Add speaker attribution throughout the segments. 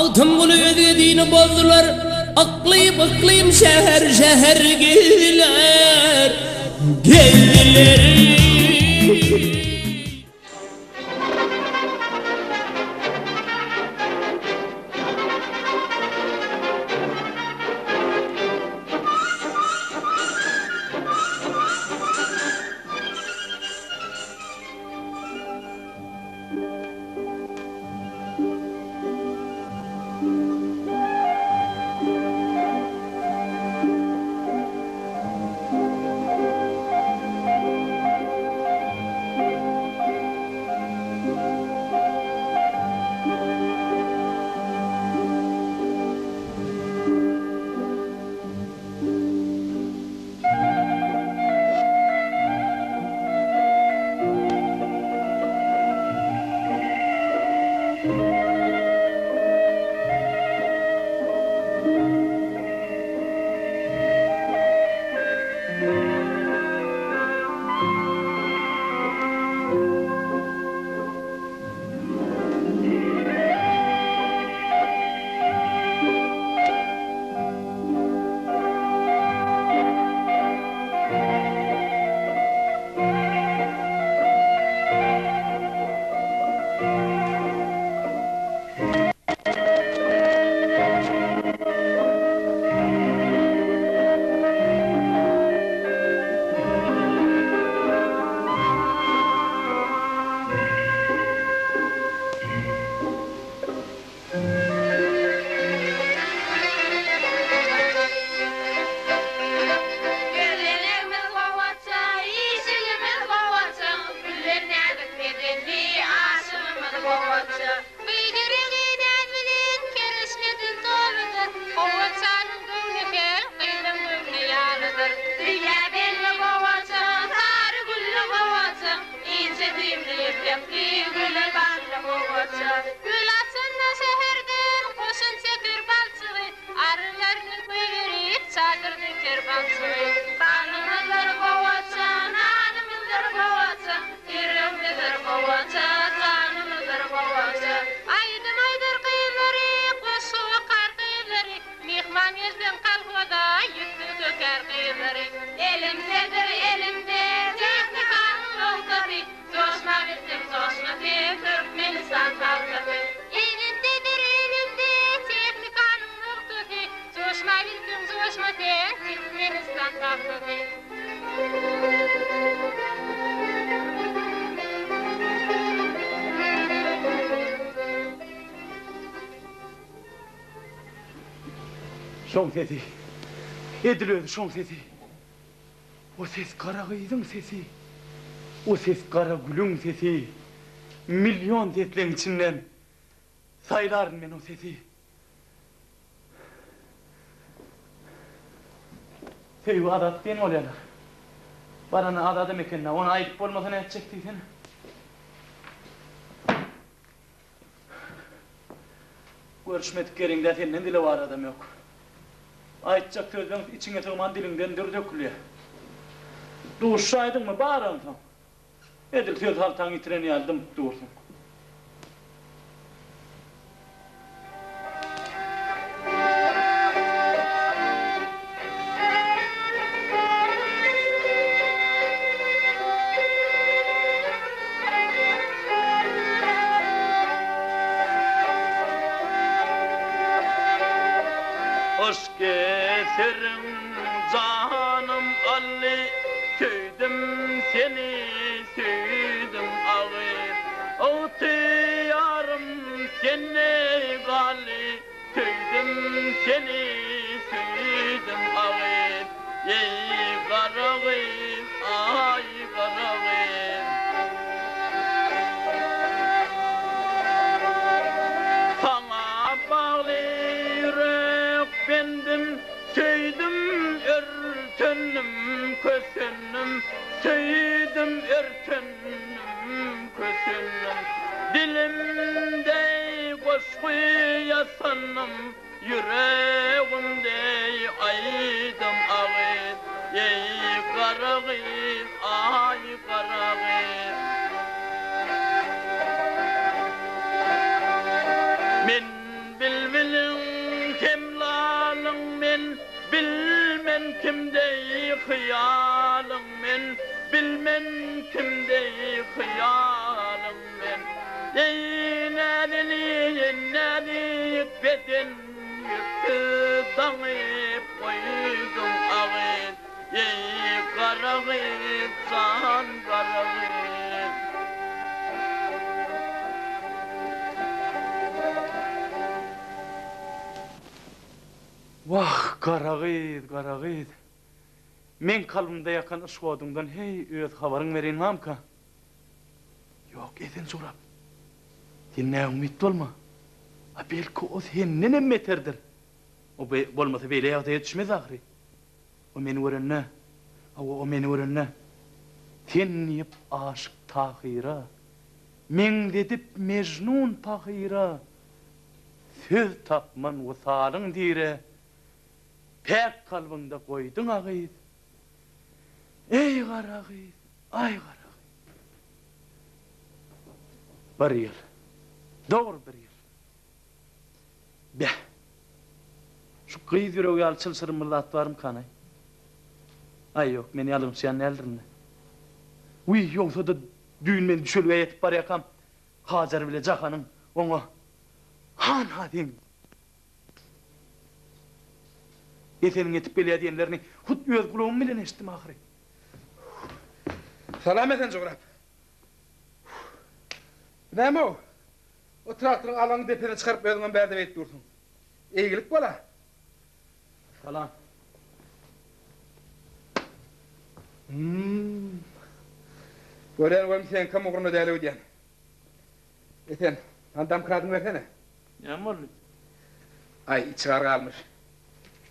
Speaker 1: Magtymguly özge dini bozdular, Yklym-yklym, şäher-şäher gezdiler, gezdiler.
Speaker 2: Gözenegimiz gowaça, işigimiz gowaça, Gülden näzik bedenli aşygymyz gowaça. Gyýdyrgy näz bilen kereşmeden doludyr, Gowaçanyň göwni hem gyzyň göwni ýalydyr. Düýä belli gowaça, sary gülli gowaça, Inçe süýümli ýüpekli, güle bally gowaça. Gül açanda şäherden goşun çeker balçygy, Arylaryny goýberip çadyr döker balçygy. Balymyzdyr gowaça, nanymyzdyr gowaça, Ýüregimizdir gowaça, janymyzdyr gowaça. Aýdym aýdar gyzlary, goşgy okar gyzlary, Myhman gelseň kolhoza, ýüzsüz söker gyzlary. Elimdedir elimde tehnikanyň nogtasy, Joşma bilseň joşma sen Türkmenistan pagtasy. Elimdedir elimde tehnikanyň nogtasy, Joşma bilseň joşma sen Türkmenistan pagtasy.
Speaker 3: Şoň sesi. Edil özi şoň sesi. O ses gara gyzyň sesi. O ses gara gülüň sesi. Million sesleň içinden saýlaryn men o sesi. Söýgi azat diýen bolýarlar. Barany azadam eken-dä. Ony aýdyp bolmasa nätjek diýsene. Görüşmedik ýeriňde senden dilewar adam ýok. Aýtjak sözleň içiňe sygman diliňden dür dökülýär. Duşaýdyňmy bar onsoň. Edil söz haltaňy ýitiren ýaly dymyp dursuň. Yşk eseriň janym aldy, Söýdüm seni, söýdüm agy. Ygtyýarym sende galdy, Söýdüm seni, söýdüm agy. Eý, gara gyz, aý, gara gyz. Saňa bagly ýürek bendim, Söýdüm, örtendim, kösendim, Söýdüm, örtendim, kösendim. Dilimde goşgy ýasandym, Ýüregimde aýdym agyz, Eý, gara gyz, aý, gara gyz. Men bilbil.
Speaker 1: Beden ýüpi daňyp goýduň a gyz, Eý, gara gyz, jan gara gyz.
Speaker 3: Wah, gara gyz, gara gyz. Meň kalbymda ýakan yşk oduňdan heý, öz habaryň bereýin mamka? Ýok, Esen jorap. Sen näumyt bolma. A belki o sendenem beterdir. O bolmasa beýle ýagdaýa düşmez ahyry. O meni görende, hawa, o meni görende, sen diýip aşyk Tahyra, meňzedip Mejnun pahyra, söz tapman wysalyň dire, päk kalbyňda goýduň a gyz. Eý gara gyz, aý gara gyz. Bir ýyl. Dogry bir ýyl. Beh. Şu gyz ýüregi ýaly çylşyrym bir zat barmykanaý? Aý ýok, men ýalňyşýan däldirin-dä. Wiý, ýogsa-da düýn men düşelgä ýetip barýarkam, Hajar bile Jahanyň oňa, Han-ha seň Eseniň ýetip gelýär diýenlerini hut öz gulagym bilen eşitdim ahyry.
Speaker 4: Salam Esen jograp. Bu näme-ow? O traktoryň alaňy depesine çykaryp özüňem bärde beýdip dursuň. Eýgilik bol-a.
Speaker 3: Salam.
Speaker 4: Hum. Görýän welin seňkem ugruna däl öýdýän. Esen, hany domkradyňy bersene.
Speaker 3: Näme boldy?
Speaker 4: Aý, içigar galmyş.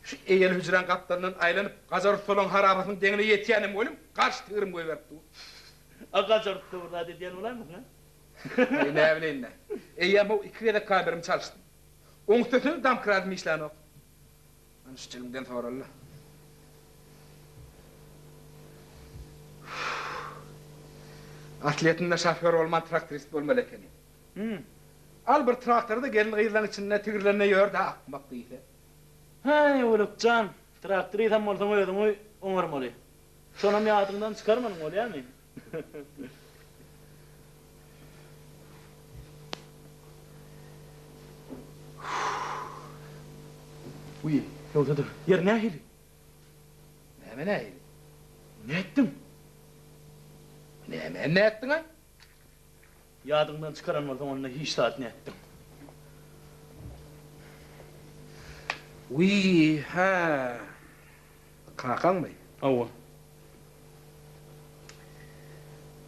Speaker 4: Şu eýeli hüjräň gapdalyndan aýlanyp, gajar ussalaň harabasynyň deňine ýetýänem welin, garşy tigrim goýberip dur.
Speaker 3: A gajar ussa bir zat edýän bolaýmasyn, a?
Speaker 4: Aý, näbileýin-dä. Eýýäm-ow iki gezek kamerimi çalyşdym. Oň üstesine domkradym işlänok. Hany şu jigimden soraly-la. Aslyýetinde şofýor bolman traktorist bolmaly ekeni.
Speaker 3: Hüm.
Speaker 4: Al bir traktory-da gelin-gyzlaň içinde tigirlenme ýör-dä akmak diýse.
Speaker 3: Häý, Öwlük jan, traktorisam bolsaň özüňi oňarmaly. Şonam ýadyňdan çykarmanyň bolýamy? Wiý, ýogsa-da, ýer nähili?
Speaker 4: Näme nähili?
Speaker 3: Nätdiň?
Speaker 4: Näme nätdiň-aý?
Speaker 3: Ýadyňdan çykaran bolsaň onda hiç zat nätdiň?
Speaker 4: Wiý, hä. Kakaňmy?
Speaker 3: Hawa.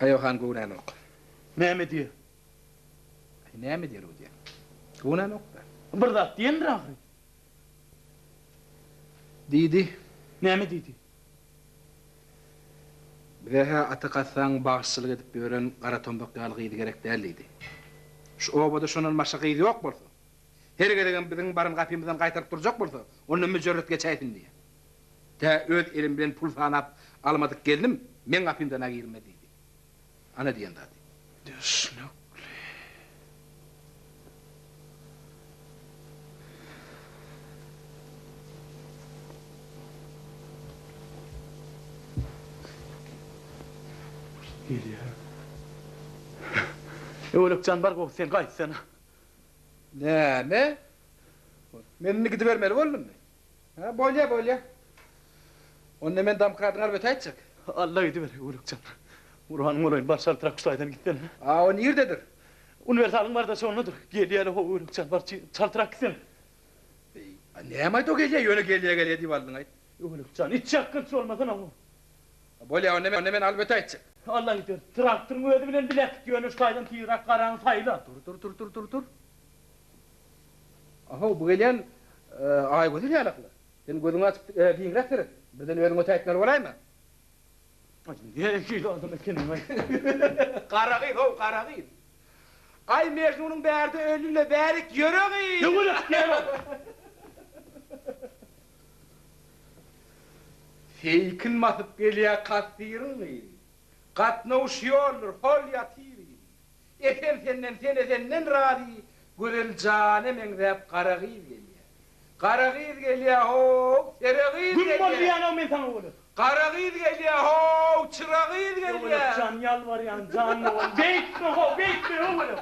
Speaker 4: Aýohan göwnänok.
Speaker 3: Näme diýer?
Speaker 4: Aý, näme diýer o diýen. Göwnänok-da.
Speaker 3: Bir zat diýendir ahyry.
Speaker 4: Diýdi.
Speaker 3: Näme diýdi?
Speaker 4: Bize-hä Ata Kassaň bagşyçylyk edip ýören gara tombak ýaly gyz gerek däl diýdi. Şu obada şondan başga gyz ýok bolsa, her gezegem biziň baran gapymyzdan gaýtaryp durjak bolsa, onda müjerret geçäýsin diýýär. Tä öz elim bilen pul sanap almadyk gelnim meň gapymdan-a girmez diýdi. Ana diýen zady.
Speaker 3: Düşnükli. Gelýär. Öwelek jan bar gowusy sen gaýtsana.
Speaker 4: Näme? Men indi gidibermeli boldummy? Hä, bolýa, bolýa. Onda men domkradyňy alyp ötäýtjek.
Speaker 3: Alla gidiber, Öwlük jan. Gurbanyň bolaýyn, bar çaltrak şu taýdan gitsene.
Speaker 4: A, o nirdedir?
Speaker 3: Uniwersalyň barda şondadyr. Gelýä-le how, Öwlük jan, bar çaltrak gitsene.
Speaker 4: A, näme-aýt o gelýä, ýöne gelýä-gelýä diýip aldyň-aýt.
Speaker 3: Öwlük jan, içýakgynç bolmasana how.
Speaker 4: Bolýa, onda men alyp ötäýtjek.
Speaker 3: Alla gider. Traktoryň özi bilen bile äkit, ýöne şu taýdan tizräk garaňy saýla.
Speaker 4: Dur, dur, dur, dur, dur, dur. Ahow, bu gelýän Aýgözel ýalakly. Sen gözüňi açyp giňräk seret. Birden özüň ötäýtmeli bolaýma.
Speaker 3: Aý, nähili adam ekeniň-aý.
Speaker 4: Gara gyz, how, gara gyz. Aý, Mejnunyň bärde ölüne bärik ýöre gyz.
Speaker 3: Ýöwelek diýen-ow.
Speaker 4: Seýkin basyp gelýär kassyryň gyzy. Gatnaw şu ýoldur, hol ýatyr yzy. Esen senden, sen Esenden razy, Gözel jana meňzäp gara gyz gelýär. Gara gyz gelýär, how, sere gyz
Speaker 3: Güm bol
Speaker 4: gelýär.
Speaker 3: diýýän-ow men saňa welin.
Speaker 4: Gara gyz gelýär, how, çyra gyz
Speaker 3: Öwelek
Speaker 4: gelýär.
Speaker 3: jan, ýalbarýan, jan dogan, beýtme, how, beýtme, öwelek.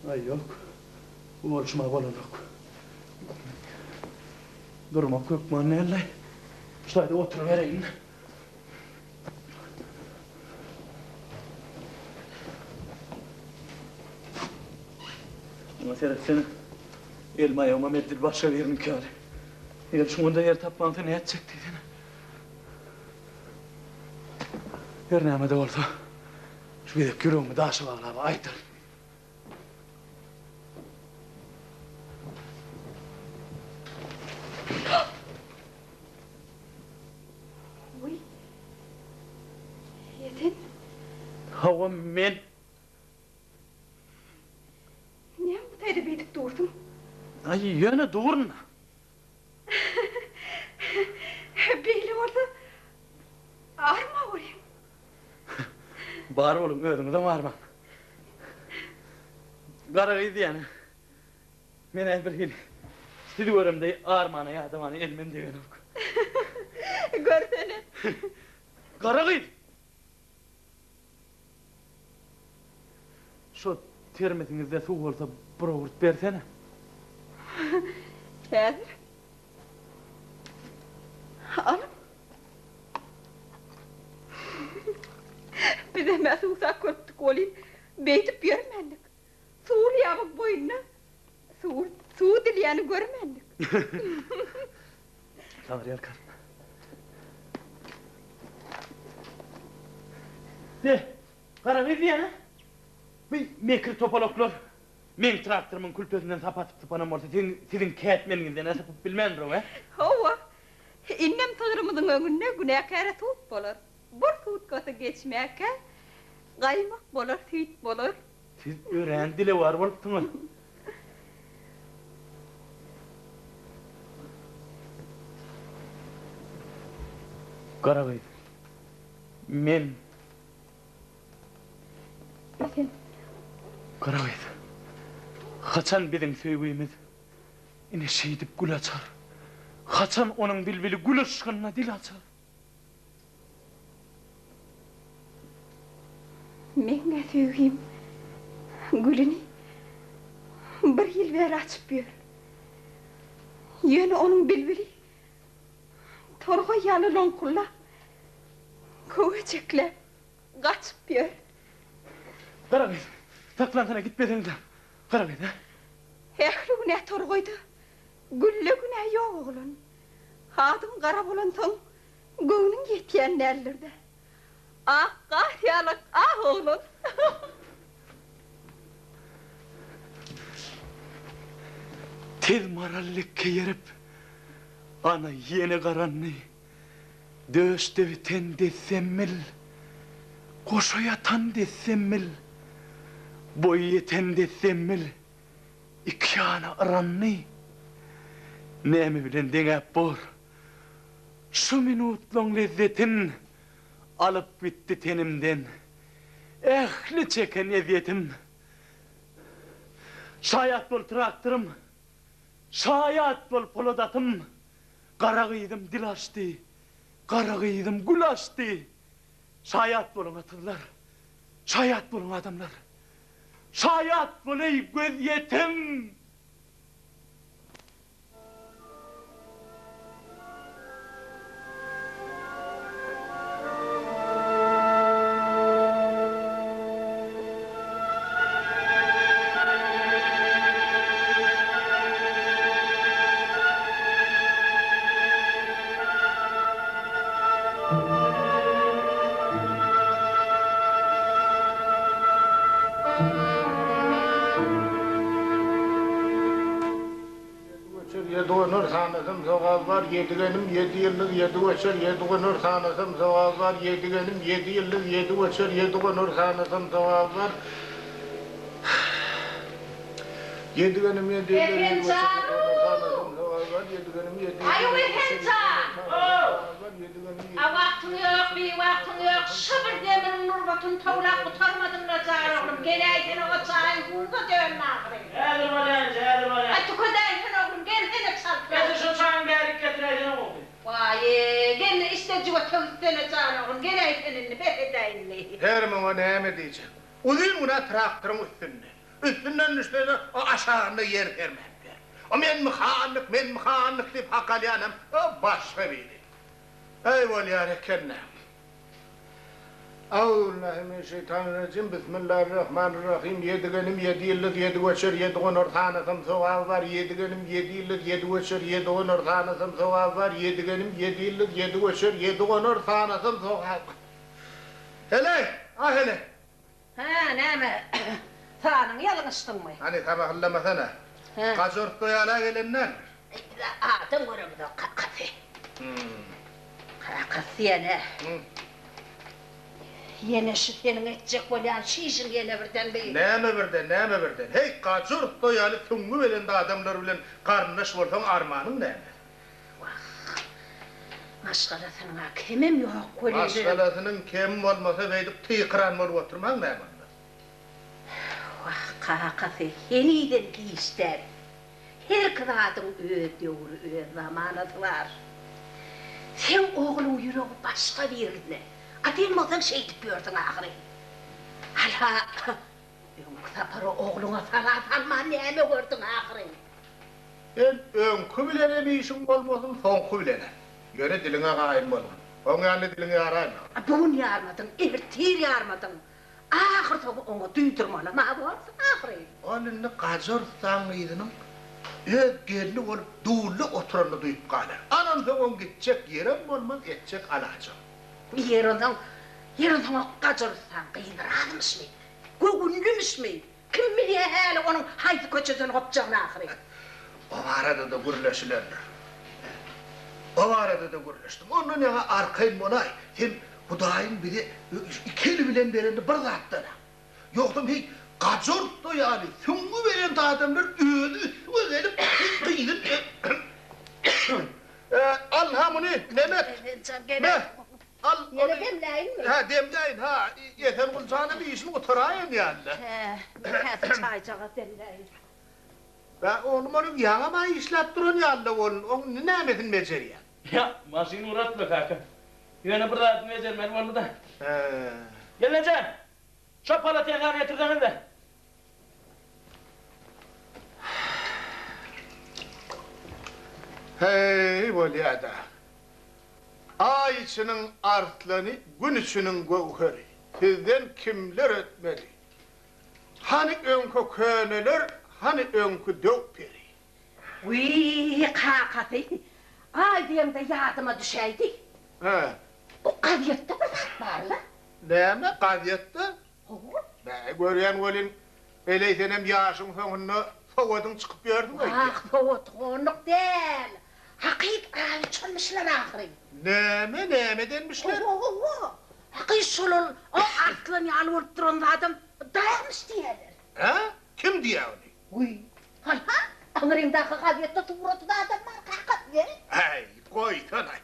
Speaker 3: Aý ýok. Bu bolşuma bolanok. Durmak hökman däl-le. Şu taýda oturybereýin. Muňa seretsene. Elim-aýagymam edil başga biriniňki ýaly. Eger şuňa-da ýer tapmansoň nätjek diýsene. Her näme-de bolsa, şu gezek ýüregimi daşa baglap aýdaryn.
Speaker 5: Wiý. Ýeten.
Speaker 3: Hawa, men.
Speaker 5: Näme bu taýda beýdip dursuň?
Speaker 3: Aý, ýöne durun.
Speaker 5: Beýle bolsa, arma welin.
Speaker 3: Bar boluň, özüňizem armaň. Gara gyz diýýäne. Men-ä birhili sizi göremde armana ýadamana elimem degenok.
Speaker 5: Görsene.
Speaker 3: Gara gyz! Şo termesiňizde suw bolsa bir owurt bersene.
Speaker 5: Häzir. Alyň. Bizem-ä suwsap görüpdik welin, beýdip ýörmändik. Suwly ýabyň boýunda suw suw dilýäni görmändik.
Speaker 3: Sabyr ýalkasyn. Be, gara gyz diýýän-ä. Bu mekir topalaklar meň traktorymyň kültesinden sap atyp sypanam bolsa, siziň siziň kätmeniňizden-ä sypyp bilmändir-ow, ä?
Speaker 5: Hawa, indem sygrymyzyň öňünde günäkäre sud bolar. Bir sutkasy geçmäkä gaýmak bolar, süýt bolar.
Speaker 3: Siz örän dilewar bolupsyňyz. Gara gyz, men.
Speaker 5: Esen.
Speaker 3: Gara gyz, haçan biziň söýgimiz ine şeýdip gül açar? Haçan onuň bilbili gül yşgynda dil açar?
Speaker 5: Meň-ä söýgim gülüni bir ýyl bäri açyp ýör. Ýöne onuň bilbili torgaý ýaly loňkullap, köwejekläp gaçyp ýör.
Speaker 3: Gara gyz, saklansana gitmeseňde. Gara gyz, hä?
Speaker 5: Ähli günä torgaýda, Gülde günä ýok oglan. Adyň gara bolansoň göwnüň ýetýän däldir-dä. Ak gar ýalak ah oglan.
Speaker 3: Tez maral dek keýerip, ana ýene garandy. Döşde biten dessemmil, goşa ýatan dessemmil, boýy ýeten dessemmil. Iki ýana yrandy. Näme bilen deňäp bor? Şu minutlaň lezzetin alyp gitdi tenimden ähli çeken ezýetim. Şaýat bol traktorym, şaýat bol polat atym, gara gyzym dil açdy, gara gyzym gül açdy. Şaýat boluň atyzlar, şaýat boluň adamlar. Şaýat bol eý gözýetim!
Speaker 6: Ýedi göçer, ýedi gonar, sanasam sogap bar, Ýedigenim, ýedi ýyldyz, ýedi göçer, ýedi gonar, sanasam sogap bar, Ýedigenim, ýedi ýyldyz, ýedi göçer, ýedi gonar, sanasam sogap bar, Ýedigenim, ýedi ýyldyz, ýedi göçer, ýedi gonar, sanasam sogap bar, Ýedigenim, ýedi ýyldyz, ýedi göçer, ýedi gonar, sanasam sogap bar, Ýedigenim, ýedi
Speaker 2: A wagtyň ýok, biwagtyň ýok, şy bir demiriň nurbatyny towlap gutarmadyň-la jan oglum, geläýsene o çaýyň buza döndi ahyry.
Speaker 1: Häzir barýan eje, häzir barýan.
Speaker 2: Aý tükedäýsene oglum, gelsene çaltrak.
Speaker 1: Eje şo çaýyň bärik getiräýsene gowsy.
Speaker 2: Waý, gelne içde jüwe töwüssene jan oglum, geläýsene indi, bes edäý indi.
Speaker 6: Her muňa näme diýjek. Uzyn gün-ä traktoryň üstünde. Üstünden düşse-de, o aşagynda ýer sermäp ýör. O menmi hanlyk, menmi hanlyk diýip hak alýanam o başga biri. Äý bolýar eken-dä. Auzubillahimineşşeýtanirrajim, Bismillahirrahmanirrahim, Ýedigenim ýedi ýyldyz, ýedi göçer, ýedi gonar sanasam sogaby bar, Ýedigenim ýedi ýyldyz, ýedi göçer, ýedi gonar sanasam sogaby bar, Ýedigenim ýedi ýyldyz, ýedi göçer, ýedi gonar sanasam sogaby bar. Heleý, a heleý!
Speaker 2: Hä, näme, sanyňy ýalňyşdyňmy?
Speaker 6: Hany, samahyllamasana.
Speaker 2: Hä.
Speaker 6: Gajortda ýala gelen däldir.
Speaker 2: Eý, biz-ä adam göremizok, kakasy. Kakasy ýene. Ýene şu seniň etjek bolýan şu işiň ýene birden bir.
Speaker 6: Näme birden, näme birden? Heý, Gajortda ýaly süňňi belent adamlar bilen garyndaş bolsaň armanyň näme?
Speaker 2: Wah, maşgalasynyň-a kemem ýok welin.
Speaker 6: Maşgalasynyň kemi bolmasa beýdip tykyran bolup oturmaň näme onda?
Speaker 2: Wah, kakasy, henizem giç däl. Herki zadyň öz döwri, öz zamanasy bar. Seň ogluň ýüregi başga birinde. A sen bolsaň şeýdip ýörsüň ahyry. Hala, öňki sapar ogluňa sala salman näme gördüň ahyry?
Speaker 6: Sen öňki bilenem işiň bolmasyn, soňky bilenem. Ýöne diliňe gaýym bolgun. Oň ýanynda diliňi ýaraýma.
Speaker 2: A bu gün ýarmadyň, ertir ýarmadyň. Ahyrsoňy oňa duýdurmalam-a borsuň ahyry.
Speaker 6: Ol indi Gajar ussaň gyzynyň öz gelni bolup dulda oturanyny duýup galar. Anam soň oň gitjek ýerem bolmaz, etjek alajam.
Speaker 2: Ýer onsoň, ýer onsoň o Gajar ussaň gyzy razymyşmy? Göwünlimişmi? Kim bilýär häli onuň haýsy köçeden gopjagyny ahyry.
Speaker 6: O barada-da gürleşilendir. O barada-da gürleşdim. Ondan ýaňa arkaýyn bolaý. Sen Hudaýyň bize iki eli bilen berenini bir zatdan-a. Ýogsam heý, gajartda ýaly süňňi belent adamlar özi üstüňe gelip, heý gyzyny Al-ha muny, Nemet! Me! Al,
Speaker 2: ony. Demläýinmi?
Speaker 6: Hä, demläýin, hä. Esengul janam işini gutaraýan ýaly-da.
Speaker 2: Hä, men häzir çaýjagaz demläýin.
Speaker 6: Bä, oglum, onuň ýaňam-a işläp duran ýaly-da bolun, oň indi nämesini bejerýäň?
Speaker 1: Ýa, maşyn ugratma, kaka. Ýöne bir zadyny bejermeli boldy-da.
Speaker 6: Hä.
Speaker 1: Gelneje, şo polotenany getirseňiz-le.
Speaker 6: Heý, bolýa-da. Aý içiniň arslany, gün içiniň göwheri. Sizden kimler ötmeli? Hany öňki köneler, hany öňki döw peri?
Speaker 2: Wiý, kakasy, Aý diýeňde ýadyma düşäýdi.
Speaker 6: Hä.
Speaker 2: Bu gazetde bir zat bar-la.
Speaker 6: Näme, gazetde?
Speaker 2: Hawa.
Speaker 6: Bäý, görýän welin, heleý senem ýaşyň soňunda sowadyň çykyp ýörsüň öýdýän.
Speaker 2: Wah, sowathanlyk däl. Hakyt aý uçanmyşlar ahyry.
Speaker 6: Näme, näme edenmişler?
Speaker 2: Hawa, hawa. Hakyt şol ol, o arslan ýaly bolup duran zadam dagmyş diýýärler.
Speaker 6: Hä? Kim diýýär ony?
Speaker 2: Wiý, hanha, aňryňdaky gazetde suraty zadam bar, kaka, diýer.
Speaker 6: Äý, goýsana.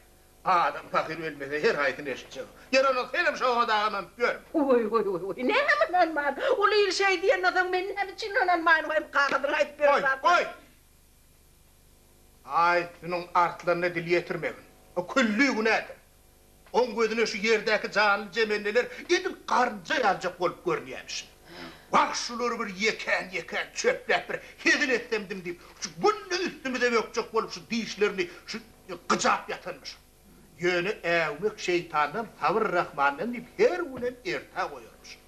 Speaker 6: Adam pahyr ölmese her haýsyny eşitjek. Ýör onda senem şoňa dagy ynanyp ýörme.
Speaker 2: Wiý, wiý, wiý, wiý, näme ynanman? Uly il şeý diýenden soň men näme üçin ynanmaýyn, goý, kagyzyňy aýdyp beren
Speaker 6: Goý,
Speaker 2: zatlaryny.
Speaker 6: goý! Aýsynyň arslanyna dil ýetirmegin. O külli günädir. Oň gözüne şu ýerdäki janly-jemendeler edil garynja ýaljak bolup görünýämişin. Wah, şulary bir ýekän-ýekän çöpläp bir hezil etsemdim diýip, şu günde üstümize bökjek bolup şu dişlerini şu gyjap ýatanmyşyn. Ýöne äwmek şeýtandan, sabyr Rahmandan diýip her günem ertä goýarmyşyn.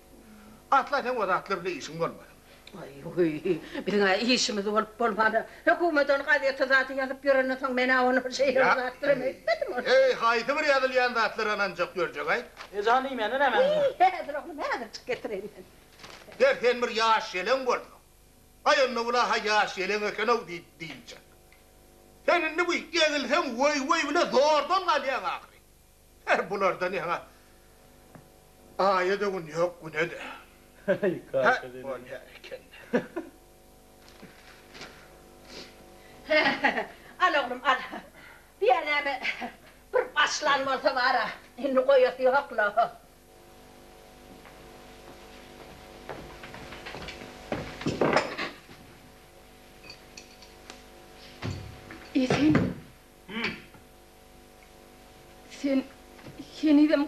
Speaker 6: Asla seň o zatlar bilen işiň bolmasyn.
Speaker 2: Aý-wiý, biziň-ä işimiz bolup bolmana, hökümet ony gazete zady ýazyp ýörenden soň men-ä ony bir şeýle bir zatlaram etmedim ony.
Speaker 6: Eý, haýsy bir ýazylýan zatlara ynanjak ýörjek-aý?
Speaker 1: Eje hany iýmäne näme?
Speaker 2: Wiý, häzir oglum, häzirjik getireýin men.
Speaker 6: Ger sen bir ýaş ýeleň bolsaň. Aý onda bula-ha ýaş ýeleň eken-ow diýip diýiljek. Sen indi bu egilseň weý-weý bile zordan galýaň ahyry. Her bulardan ýaňa Aýa-da gün ýok, güne-de.
Speaker 3: Aý, kaka
Speaker 6: Hä, bolýar eken.
Speaker 2: Hä, al oglum, al. Diýä näme, bir başlan bolsa bar-a, indi goýasy ýok-la.
Speaker 5: Esen. Sen henizem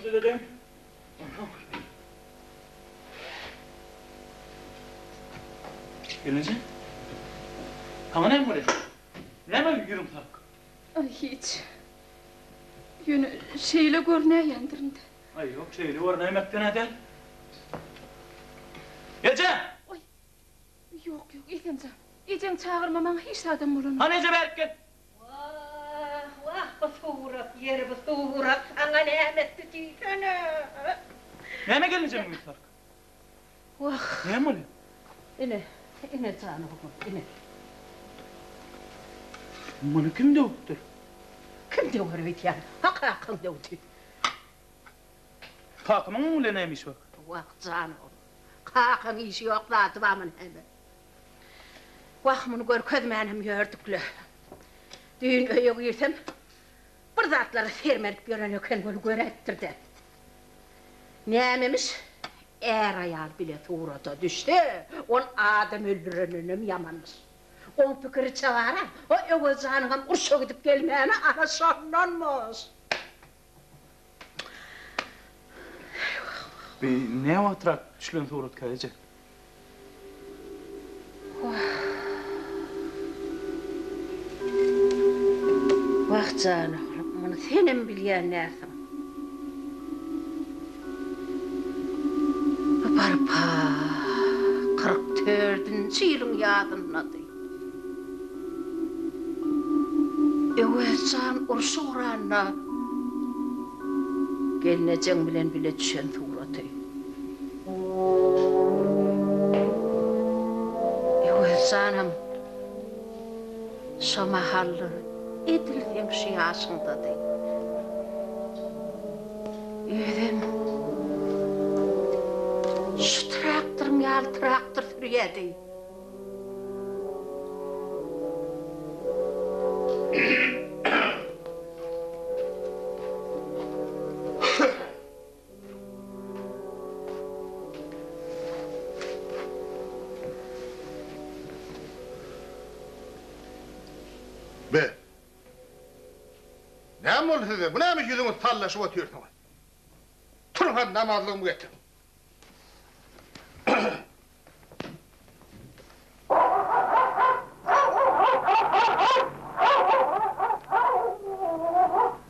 Speaker 3: düzedeýin. Gelneje. Saňa näme bolýar? Näme ýüzüň saryk?
Speaker 5: Aý, hiç. Ýöne şeýle görünäýendirin-dä.
Speaker 3: Aý, ýok, şeýle görünäýmekden-ä däl. Eje!
Speaker 5: Aý, ýok, ýok, Esenjan. Ejeňi çagyrma, maňa hiç zadam bolanok.
Speaker 3: Hany eje bärik gel.
Speaker 2: Wah, wah, bu surat, ýeri bu surat saňa näme etdi diýsene.
Speaker 3: Näme gelnejemiň ýüzi saryk?
Speaker 2: Wah.
Speaker 3: Näme bolýar?
Speaker 2: Ine, ine jan oglum, ine.
Speaker 3: Muny kim döwüpdir?
Speaker 2: Kim döwer öýdýäň? Ha kakaň döwdi.
Speaker 3: Kakamyň muň bilen näme işi bar?
Speaker 2: Wah, jan oglum, kakaň işi ýok zady barmy näme? Wah, muny görkezmänem ýördük-le. Düýn öýe girsem, bir zatlara sermenip ýören eken weli göräýipdir-dä. Nämemiş, är-aýal bile surata düşse, ol adam öldürendenem ýamanmyş. Oň pikiriçe bar-a, o Öwez janyňam urşa gidip gelmäni ana şondanmyş.
Speaker 3: Bi nä wagtrak düşülen suratka eje?
Speaker 2: Wah jan oglum, muny senem bilýän dälsiň. Bu baryp-ha 44-nji ýylyň ýazyndady. Öwez jan urşa ugranda gelnejeň bilen bile düşen suraty. Öwez janam şo mahallar edil seň şu ýaşyňdady. Özem şu traktoryň ýaly traktor sürýärdi.
Speaker 6: Be! Näme boldy size? Bu näme ýüzüňiz sallaşyp otyrsyňyz? Turuň hany namazlygymy getiriň.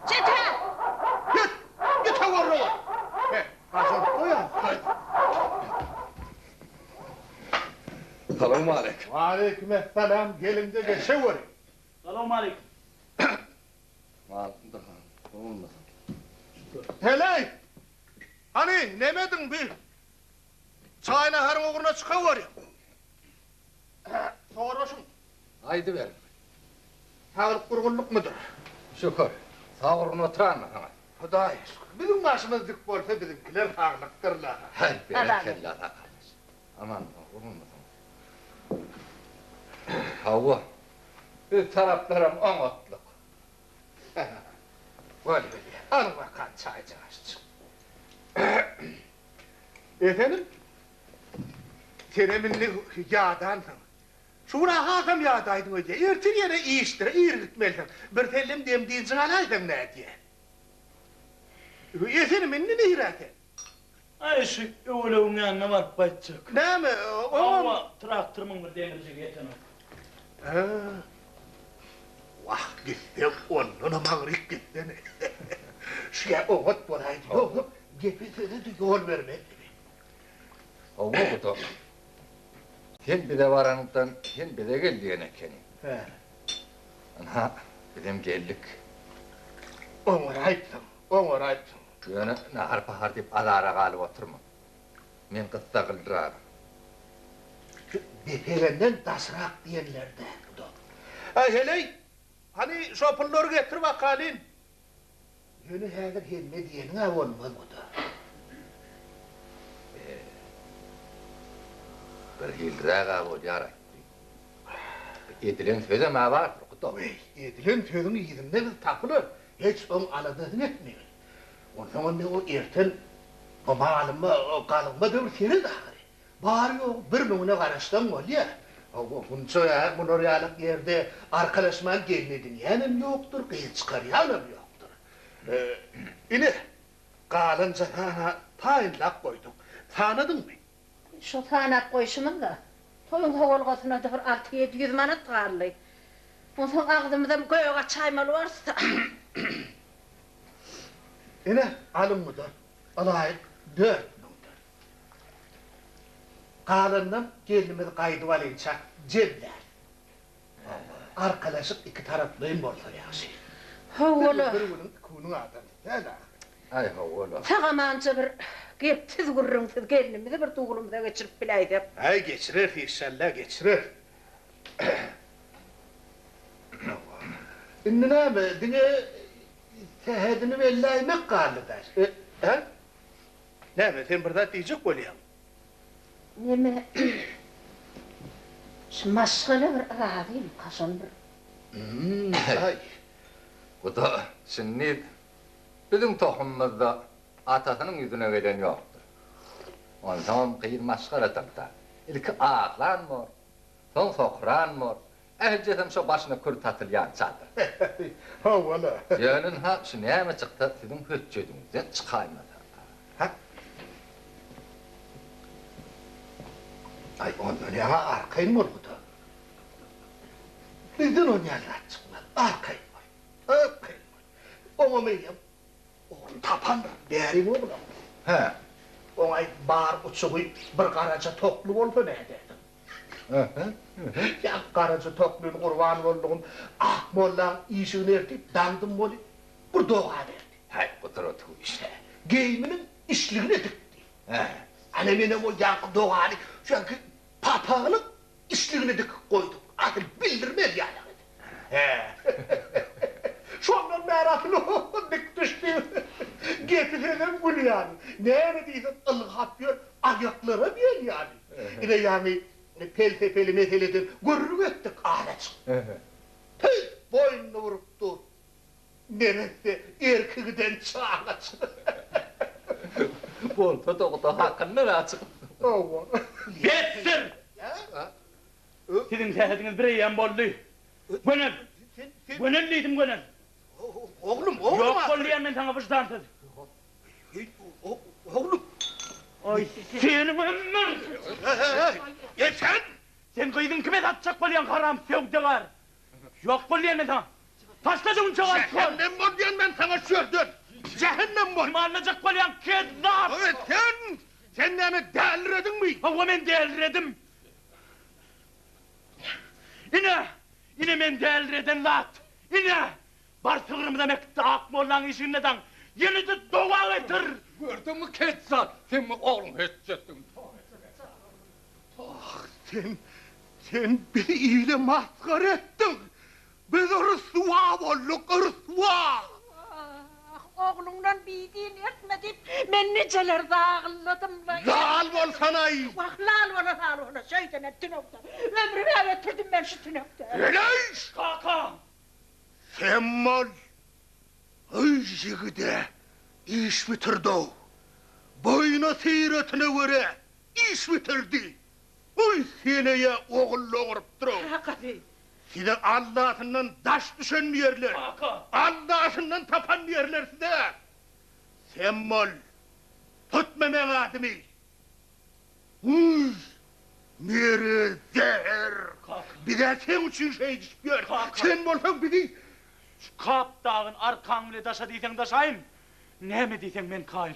Speaker 2: Çete!
Speaker 6: Git! Git habarly bol! He, gajaryp goýaý.
Speaker 7: Salowmaleýkim.
Speaker 6: Waleýkim essalam, geliň-de geçeweriň.
Speaker 3: Salowmaleýkim.
Speaker 6: Heleý! Hany, nemediň bi? Çaý-naharyň ugruna çykawerýäň. Soraşyň.
Speaker 7: Aýdyber.
Speaker 6: Saglyk gurgunlykmydyr?
Speaker 7: Şükür. Sag-gurgun oturanmy saňa?
Speaker 6: Hudaýa şükür. Biziň başymyz dik bolsa, biziňkiler saglykdyrlar.
Speaker 7: Häý, berekella, gardaş. Aman-sag, gurgunmysyň? Hawa, biz taraplaram oňatlyk.
Speaker 6: Bolýa, alyň bakan çaýjagaşjyk. Esenim, senem indi ýadansyň. Şu gün-ä hasam ýadaýdyň öýdýän. Ertir ýene işdir, ir gitmelisiň. Birsellem dem-dynjyňy alaýsaň nädýä? Esenim, indi nirä sen?
Speaker 3: Aý, şu öwelegiň ýanyna baryp gaýtjak.
Speaker 6: Näme, oňam.
Speaker 3: Hawa, traktorymyň bir demirjigi ýetenok.
Speaker 6: Hä. Wah, gitseň ondanam aňryk gitsene. Şu-ýa oňat bolaýdy. Ýogsam gepe-söze-de ýol bermezdi.
Speaker 7: Hawa, guda. Sen bize baranyňdan sen bize gel diýen ekeniň.
Speaker 6: Hä.
Speaker 7: Ynha, bizem geldik.
Speaker 6: Oňaraýypsyň, oňaraýypsyň.
Speaker 7: Ýöne nahar-pahar diýip azara galyp oturma. Men gyssaglyrak.
Speaker 6: Şu depegenden daşrak diýenler-dä, guda. Aý, heleý, hany şo pullary getir bakalyn. Ýöne häzir hemme diýeniň-ä bolmaz, guda.
Speaker 7: E, birhiliräg-ä bolýar-aý. Edilen sözem-ä bardyr, guda.
Speaker 6: Weý, edilen sözüň yzynda biz tapylar, hiç oň aladasyny etmegin. Onsoňam men o erten o malyma, galyňyma-da bir seret ahyry. Bary-ýogy bir müňüne garaşsaň bolýa. Hawa, munça munar ýalak ýerde arkalaşman gelin edinýänem ýokdur, gyz çykarýanam ýokdur. Ine, Galanjasana taýynlap goýduk. Sanadyňmy?
Speaker 2: Şo sanap goýşumyz-da, toýuň sowalgasyna-da bir 600-700 manat galdy. Onsoň agzymyzam gök açaýmaly borus-da.
Speaker 6: Ine, alyň bu-da, ylaýyk dört müňden. Galanynam gelnimiz gaýdyp alynça jemläris. Arkalaşyk ikitaraplaýyn bolsa ýagşy.
Speaker 2: Hawa-la.
Speaker 6: Bir günüň, iki günüň adamsy däl ahyry.
Speaker 7: Aý, hawa-la.
Speaker 2: Sag-amança bir gepsiz, gürrüňsiz gelnimizi bir dulumyza geçirip biläýsek.
Speaker 6: Aý, geçireris, işşalla, geçireris. Hawa. Indi näme, diňe sähedini belläýmek galdy-da. Hä? Näme, sen bir zat diýjek bolýaň?
Speaker 2: Neme, şu maşgala bir razymyka, şony bir.
Speaker 7: Aý, bu-da şindi biziň tohumymyzda atasynyň ýüzüne gelen ýokdur. Onsoňam gyz maşgaladyr-da. Ilki aglan bor, soň sokran bor, ählijesem şo başyna kürt atylýançadyr.
Speaker 6: Hawa-la.
Speaker 7: Ýöne ynha, şu näme çyksa siziň hötjediňizden çykaýmasa.
Speaker 6: Hä? Aý, ondan ýaňa arkaýyn bol, guda. Bizden onýan zat çykmaz. Arkaýyn bol. Arkaýyn bol. Oňam eýýäm ogluny tapandyr. Bäriň oglam.
Speaker 7: Hä.
Speaker 6: Oňa aýt, bar uçugy bir garaja tokly bolsa nädersiň? Ýa garaja toklyny gurban boldugym Akmollaň işigine ertip daňdym weli, bir doga berdi.
Speaker 7: Häý, gudrat güýçli.
Speaker 6: Geýiminiň içligine dikdi.
Speaker 7: Hä.
Speaker 6: Ana menem ol ýaňky dogany şu ýaňky papagynyň içligine dikip goýdum. Asyl bildirmez ýalak edip. Hä. Şondan bäri asyl dik düşdi. Gepi sözem gül ýaly. Näme diýseň ylgap ýör, aýaklaram ýel ýaly. Ine ýaňy pelsepeli meseleden gürrüň etdik azajyk. Tüýs boýnuny burup dur. Neresse erki giden çagaçyk.
Speaker 7: Bolsa-da guda hakyndan açyk.
Speaker 6: Hawa.
Speaker 3: Besdir! Siziň sähediňiz bireýýäm boldy. Gönel! Gönel diýdim, gönel!
Speaker 6: Oglum, oglum!
Speaker 3: Ýok bol diýýän men saňa wyždansyz!
Speaker 6: Oglum!
Speaker 3: Aý, seniň ömür!
Speaker 6: Heý, sen!
Speaker 3: Sen gyzyňy kime satjak bolýaň, haram söwdagär! Ýok bol diýen men saňa! Taşla düwünçegi alyp bol!
Speaker 6: Jähennem bol diýen men saňa şu ýerden! Jähennem bol!
Speaker 3: Kim aldajak bolýaň, kezzap!
Speaker 6: Sen! Sen näme dälirediňmi?
Speaker 3: Hawa, men däliredim! Ine! Ine men dälireden zat! Ine! Bar sygrymyzam ekipdi Akmollaň işiginde daň! Ýene-de doga getir!
Speaker 7: Gördüňmi, kezzap, sen bu ogluň hötjetdigini!
Speaker 6: Ah, sen, sen bizi ile masgara etdiň! Biz ryswa bolduk, ryswa!
Speaker 2: Ah, ogluňdan bidin etme diýip, men nijeler zagylladym-la!
Speaker 6: Lal bolsanaý!
Speaker 2: Wah, lal bola, lal bola, şeýdenem tünekde. Ömrüm-ä ötürdim men şu tünekde.
Speaker 6: Heleý!
Speaker 3: Kaka!
Speaker 6: Sem bol! Öý ýigide iş bitirdi-ow. Boýuna-syratyna görä iş bitirdi. Uý, heleý-ä ogul dogurypdyr-ow.
Speaker 2: Kakasy.
Speaker 6: Size Allasyndan daş düşen diýerler.
Speaker 3: Kaka.
Speaker 6: Allasyndan tapan diýerler size. Sem bol! Tutma meň adymy! Uý, mere zäher!
Speaker 3: Kaka.
Speaker 6: Biz-ä seň üçin şeýdişip ýörüs.
Speaker 3: Kaka.
Speaker 6: Sen bolsaň bizi.
Speaker 3: Şu kap dagyny arkaň bile daşa diýseň daşaýyn. Näme diýseň men kaýyl.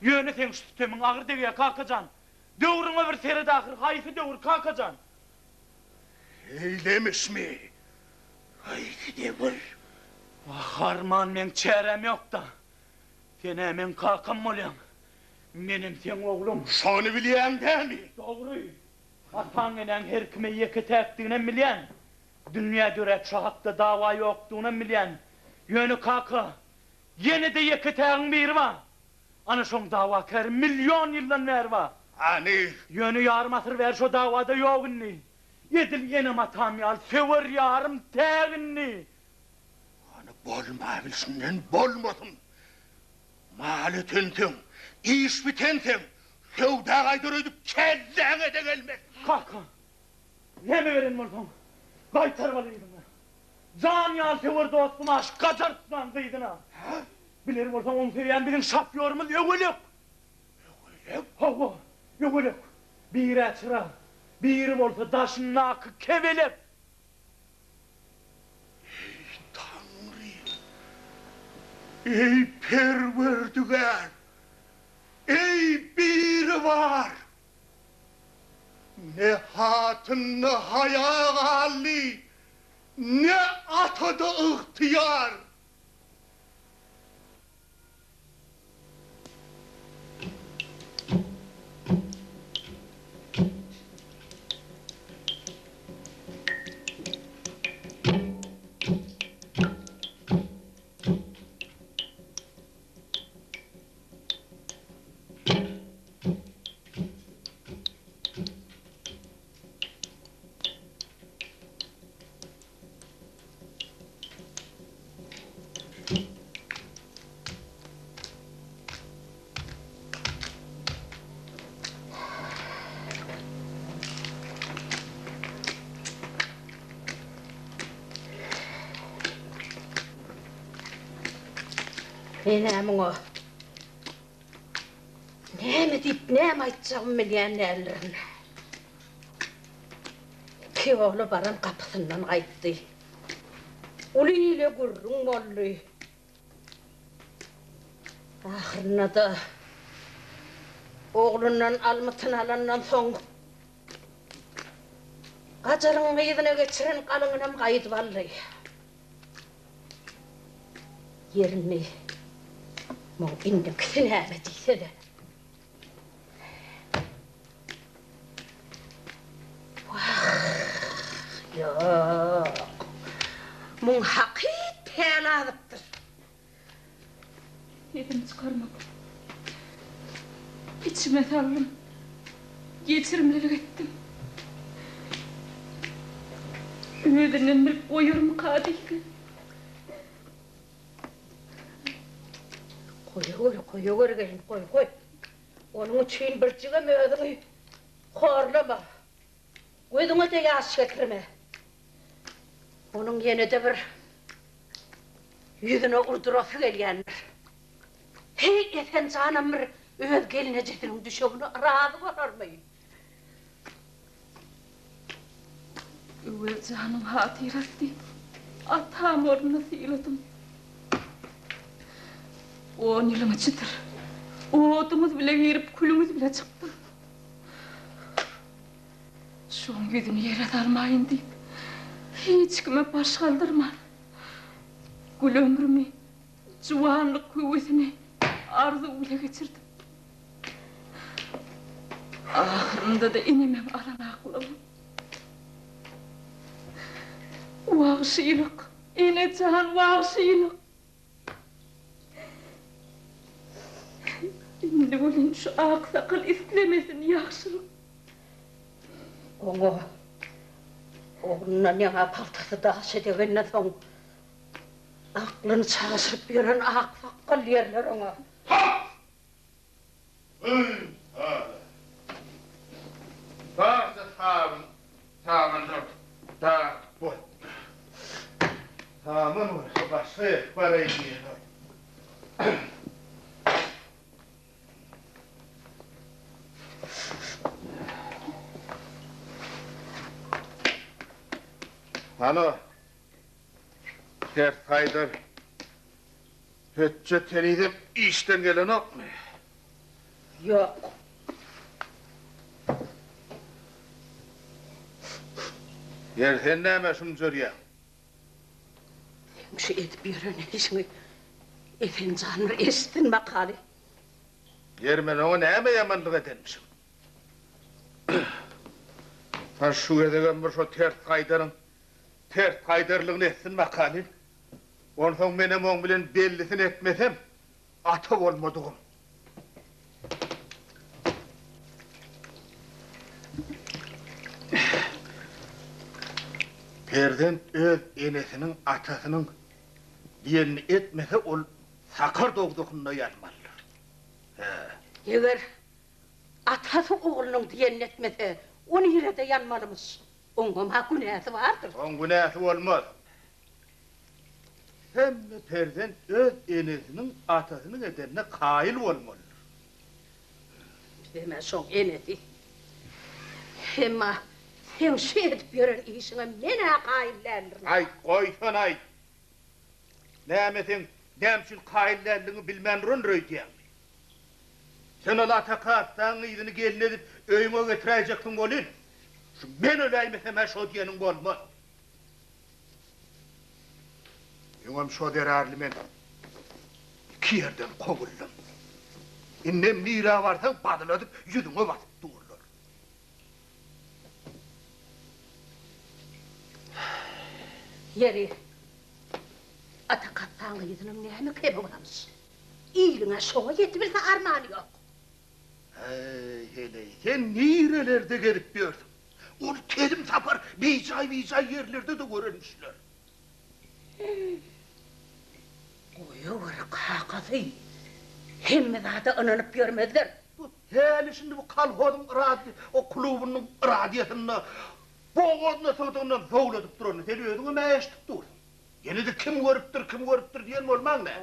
Speaker 3: Ýöne seň şu sütemiň agyr degýär, kaka jan. Döwrüňe bir seret ahyr, haýsy döwür, kaka jan?
Speaker 6: Şeýlemişmi? Haýsy döwür?
Speaker 3: Wah, arman meň çäräm ýok-da. Sen-ä meň kakam bolýaň. Menem seň ogluň.
Speaker 6: Şony bilýäň dämi?
Speaker 3: Dogry. Ataň-enäň her kime ýeke-täkdiginem bilýän. Dünýä döräp şo hakda dawa ýokdugynam bilýän. Ýöne kaka, ýene-de ýeke-tägiň biri bar. Ana şoň dawakäri million ýyldan bäri bar.
Speaker 6: Hany?
Speaker 3: Ýöne ýarym asyr bäri şo dawada ýok indi. Edil enem-atam ýaly söwer ýarym täk indi.
Speaker 6: Hany bolmabilşinden bolmasyn. Mal ötensoň, iş bitensoň, söwda gaýdar öýdüp kelläňe-de gelmez.
Speaker 3: Kaka, näme beren bolsaň, gaýtaryp al yzyna. Jan ýaly söwer dostum aşyk Gajaryslan gyzyna.
Speaker 6: Hä?
Speaker 3: Biler bolsaň oň sebäbini biziň şofýorymyz Öwelek. Öwelek? Hawa, Öwelek. Bir-ä çyra, biri bolsa daşyndaky kebelek.
Speaker 6: Eý, Taňrym! Eý, Perwerdigär! Eý, Biribar! Ne hatynda haýa galdy, ne atada ygtyýar!
Speaker 2: Men-ä muňa näme diýip, näme aýtjagymy bilýän däldirin. Iki ogly baran gapysyndan gaýtdy. Uly ile gürrüň boldy. Ahyrynda-da oglundan almytyny alandan soň, Gajaryň yzyna geçiren galyňynam gaýdyp aldy. Ýeri indi, muň indikisi näme diýsene. Wah, ýok. Muň hakyt päli azypdyr.
Speaker 5: Sesimi çykarmadym. Içime saldym. Geçirimlilik etdim. Özünden bilip goýarmyka diýdim.
Speaker 2: Goýawer, goýawer gelin, goý, goý. Onuň üçin birjigem özüňi horlama. Gözüňe-de ýaş getirme. Onuň ýene-de bir ýüzüne urdurasy gelýändir. Heý, Esen janam bir öz gelnejesiniň düşegine razy bolarmy?
Speaker 5: Öwez janyň hatyrasy diýip, atam ornuna syladym. On ýylyň içidir. Oduňyz bile girip, külüňiz bile çykdym. Şoň ýüzüni ýere salmaýyn diýip, hiç kime baş galdyrman, gül ömrümi, juwanlyk höwesini arzuw bile geçirdim. Ahyrynda-da enemem alan aklygym. Wagşylyk, ene jan, wagşylyk! Indi welin şu aksakal islemesin ýagşylyk.
Speaker 2: Oňa oglundan ýaňa paltasy daşa degenden soň aklyny çaşyryp ýören aksakgal diýerler oňa.
Speaker 6: Hak! Öý, sada. Barça sabyn, samanlar dagyp bolupdyr. Saman bolsa başga ýere baraýyn diýenok. Hany, ters haýdar. Hötjet henizem işden gelenokmy?
Speaker 2: Ýok.
Speaker 6: Ýeri sen nämä şumjarýaň?
Speaker 2: Seň şu edip ýören işiňi Esen jan bir eşitsin bakaly.
Speaker 6: Ýeri men oňa näme ýamanlyk edenmişim? Ha şu gezegem bir şo ters gaýdaryň ters gaýdarlygyny etsin bakaly. Onsoň menem oň bilen bellisini etmesem, ata bolmadygym. Perzent öz enesiniň, atasynyň diýenini etmese, ol sakar dowzahynda ýanmalydyr. Hä.
Speaker 2: Eger atasy oglunyň diýenini etmese, o nirede ýanmalymyş? Oňam-ha günäsi bardyr.
Speaker 6: Oň günäsi bolmaz. Hemme perzent öz enesiniň, atasynyň edenine kaýyl bolmalydyr.
Speaker 2: Bizem-ä şoň enesi. Emma seň şu edip ýören işiňe men-ä kaýyl däldirin.
Speaker 6: Aý, goýsana-aý! Näme seň näme üçin kaýyl däldigiňi bilmän durandyr öýdýäňmi? Sen ol Ataka atdaň yzyny gelin edip öýüňe getiräýjeksiň welin, şu men öläýmesem-ä şo diýeniň bolmaz. Öňem şo zerarly men iki ýerden kowuldym. Indem nirä barsaň bazyladyp ýüzüňe basyp durlar.
Speaker 2: Ýeri, Ata Gapbaň gyzynyň näme kemi barmyş? Iliň-ä şoňa ýetibilse armany ýok.
Speaker 6: Häý, heleý, sen nirelerde gezip ýörsüň? Ol telim sapar bijaý-bijaý ýerlerde-de görenmişler.
Speaker 2: Goýawer, kakasy. Hemme zada ynanyp ýörmezler.
Speaker 6: Bu häli-şindi bu kolhozyň radi, o klubunyň radiosynda bogazyna sygdygyndan zowladyp duranyny sen özüňem-ä eşidip dursuň. Ýene-de kim görüpdir, kim görüpdir diýen bolmaň nä?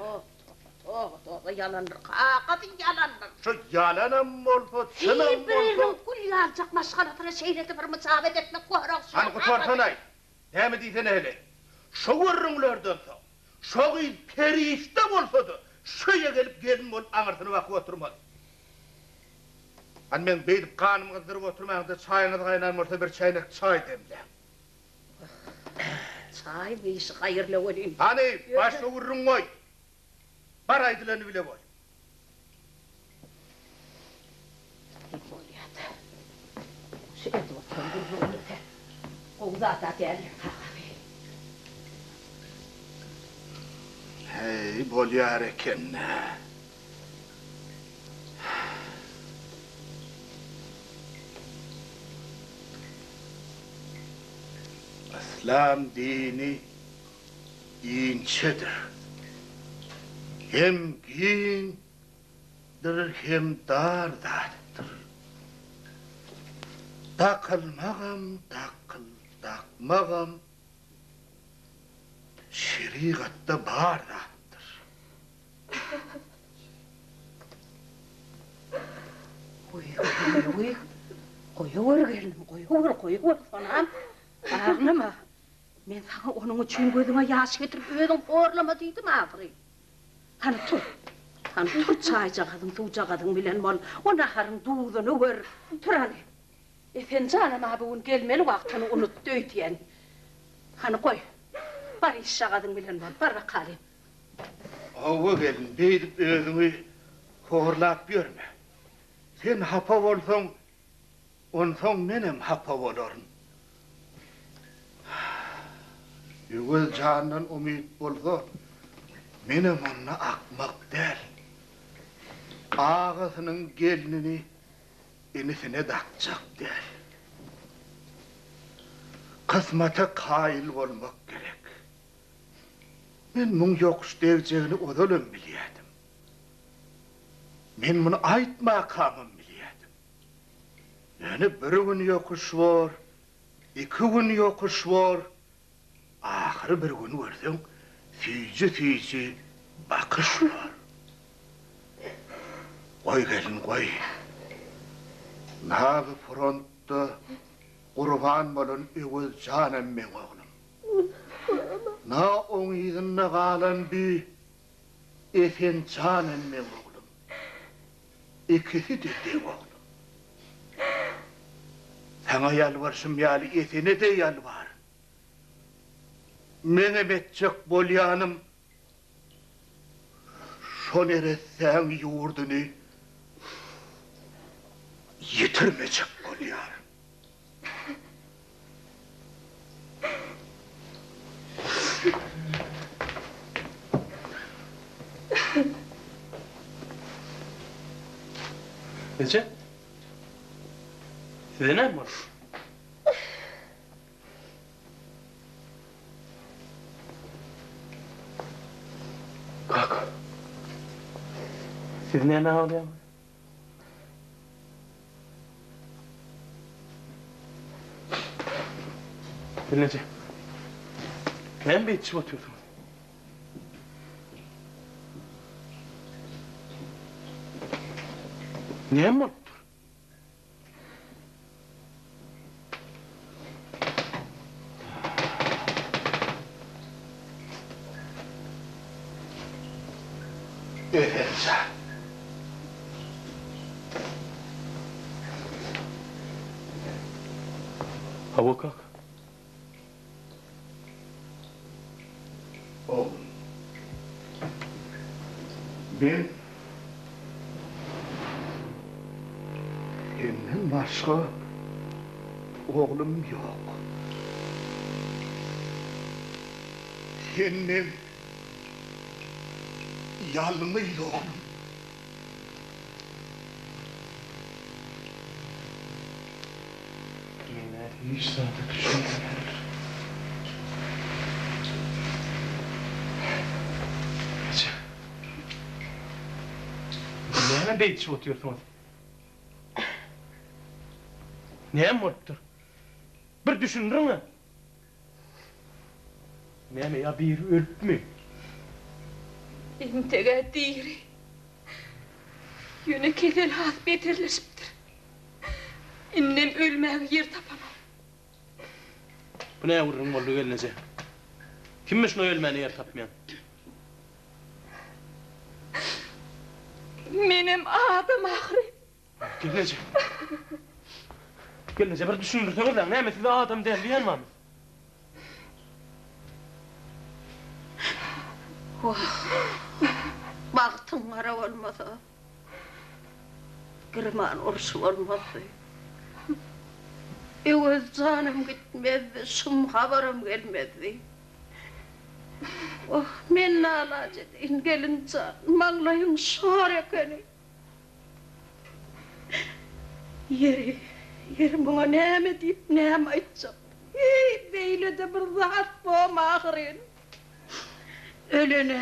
Speaker 2: Toba, toba, ýalandyr, kakasy, ýalandyr.
Speaker 6: Şu ýalanam bolsa, çynam bolsa.
Speaker 2: Bir-biriniň gül ýaljak maşgalasyna şeýle-de bir myjabat etmek goragsyz.
Speaker 6: Hany gutarsana-aý. Näme diýsene heleý. Şo gürrüňlerden soň, şo gyz perişde bolsa-da, şu öýe gelip gelin bolup aňyrsyny bakyp oturmaz. Hany meň beýdip ganymy gyzdyryp oturmaň-da, çaýyňyz gaýnan bolsa bir çäýnek çaý demläň.
Speaker 2: Çaý bu işi haýyrla welin.
Speaker 6: Hany, başga gürrüň goý. Bar aýdylany bile bol.
Speaker 2: Bolýa-da. Şu edip oturan gürrüňiňiz-ä gowy zat-a däldir, kakasy.
Speaker 6: Heý, bolýar eken-dä. Yslam dini inçedir. Hem giňdir, hem dar zatdyr. Dakylmagam dakyl, dakmagam şerigatda bar zatdyr.
Speaker 2: Goýawer, goýawer gelnim, goýawer, goýawer, Sonam, aglama. Men saňa onuň üçin gözüňe ýaş getirip özüň horlama diýdim ahyry. Hany tur, hany tur çaýjagazyň, suwjagazyň bilen bol, o naharyň duzuny gör. Tur hany. Esen janam-a bu gün gelmeli wagtyny unutdy öýdýän. Hany goý, bar işjagazyň bilen bol, bar bakaly.
Speaker 6: Hawa gelin, beýdip özüňi horlap ýörme. Sen hapa bolsaň, onsoň menem hapa bolaryn. Öwez jandan umyt bolsa, menem onda akmak däl. Agasynyň gelnini inisine dakjak däl. Kysmata kaýyl bolmak gerek. Men muň ýokuş degjegini ozalam bilýädim. Men muny aýtmakamam bilýädim. Ýöne bir gün ýokuş bor, iki gün ýokuş bor, ahyry bir gün görseň süýji-süýji bakyş bor. Goý gelin, goý. Naby frontda gurban bolan Öwez janam meň oglum. Na oň yzynda galan bi Esen jan hem meň oglum. Ikisi-de deň oglum. Saňa ýalbarşym ýaly Esene-de ýalbaryn. Meňem etjek bolýanym şo neressäň ýurduny ýitirmejek bolýaryn.
Speaker 1: Eje, size näme boldy? Kaka, siz näme aglaýaňyz? Gelneje, näme beýdişip otyrsyňyz? Näme bolupdyr?
Speaker 6: Öser jan.
Speaker 1: Hawa kaka.
Speaker 6: Oglum. Men senden başga oglum ýok. Sen meň ýalňyz oglum.
Speaker 1: Men-ä hiç zada düşünmeýärin. Eje. Näme beýdişip otyrsyňyz? Näme bolupdyr? Bir düşündiriň-ä. Näme ýa biri ölüpmi?
Speaker 5: Entek-ä diri. Ýöne kesel has beterleşipdir. Indem ölmäge ýer tapanok.
Speaker 1: Bu nä gürrüň boldy gelneje? Kimmiş şuna ölmäne ýer tapmaýan?
Speaker 5: Menem adam ahyry.
Speaker 1: Gelneje. Gelneje bir düşündirseňizläň, näme size adam däl diýen barmy?
Speaker 2: Wah, bagtyň gara bolmasa, Girman urşy bolmazdy. Öwez janam gitmezdi, şum habaram gelmezdi. Wah, men nalaç edeýin, gelin jan, maňlaýyň şor ekeni. Ýeri, ýeri muňa näme diýip, näme aýtjak? Heý, beýle-de bir zat bom ahyryn. Ölene,